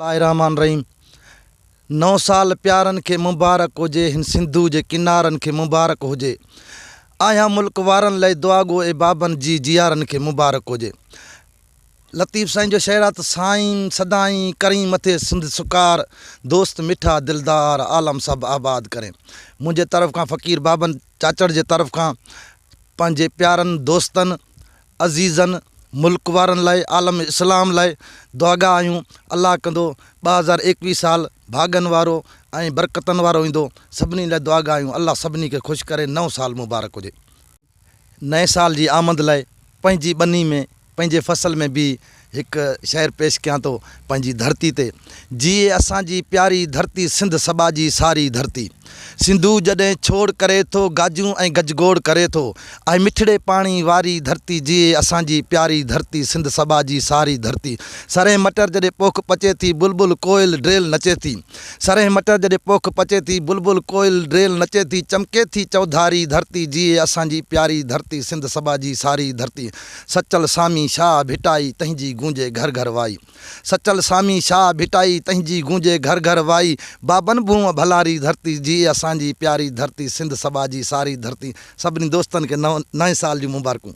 الله الرحمٰن الرحيم نئون سال پيارن کي مبارڪ هجي هن سنڌو جي ڪنارن کي مبارڪ هجي آهيان ملڪ وارن لئي دعاگو اي بابن جي جيارن کي مبارڪ هجي لطيف سائين جو شعر آ ته سائين سدائين ڪرين مٿي سنڌ سڪار دوست مٺا دلدار عالم سڀ آباد ڪرين منهنجي طرف کان فقير بابن چاچڙ جي طرف کان پنهنجي پيارن دوستن عزيزن، ملڪ وارن لاء، عالم اسلام لاء دعاگا آهيون، الله ڪندو 2021 سال ڀاڳن وارو ۽ برڪتن وارو ايندو، سڀني لاء دعاگا آهيون، الله سڀني کي خوش ڪري، نئون سال مبارڪ هجي. نئين سال جي آمد لاء پنهنجي ٻني ۾ پنهنجي فصل ۾ بيهي هڪ شعر پيش ڪيان ٿو پنهنجي ڌرتي تي جيئي اسان جي پياري ڌرتي سنڌ سٻاجهي ساري ڌرتي سنڌو جڏهن ڇوڙ ڪري ٿو گاجون ۽ گجگوڙ ڪري ٿو آهي مٺڙي پاڻي واري ڌرتي جيئي اسان جي پياري ڌرتي سنڌ سٻاجهي ساري ڌرتي سرهين مٽر جڏهن پوک پچي ٿي بلبل ڪوئل ڊريل نچي ٿي سرهين مٽر جڏهن پوک پچي ٿي، بلبل ڪوئل ڊريل نچي ٿي، چمڪي ٿي چوڌاري ڌرتي، جيئي اسان جي پياري ڌرتي، سنڌ سٻاجهي ساري ڌرتي. سچل سامي شاهه ڀٽائي، تنهن جي گونجي گهر گهر وائي. سچل سامي شاهه ڀٽائي، تنهن جي گونجي گهر گهر وائي. بابن ڀونء ڀلاري ڌرتي، جيئي اسان جي پياري ڌرتي، سنڌ سٻاجهي ساري ڌرتي. سڀني دوستن کي نئين سال جون مبارڪون.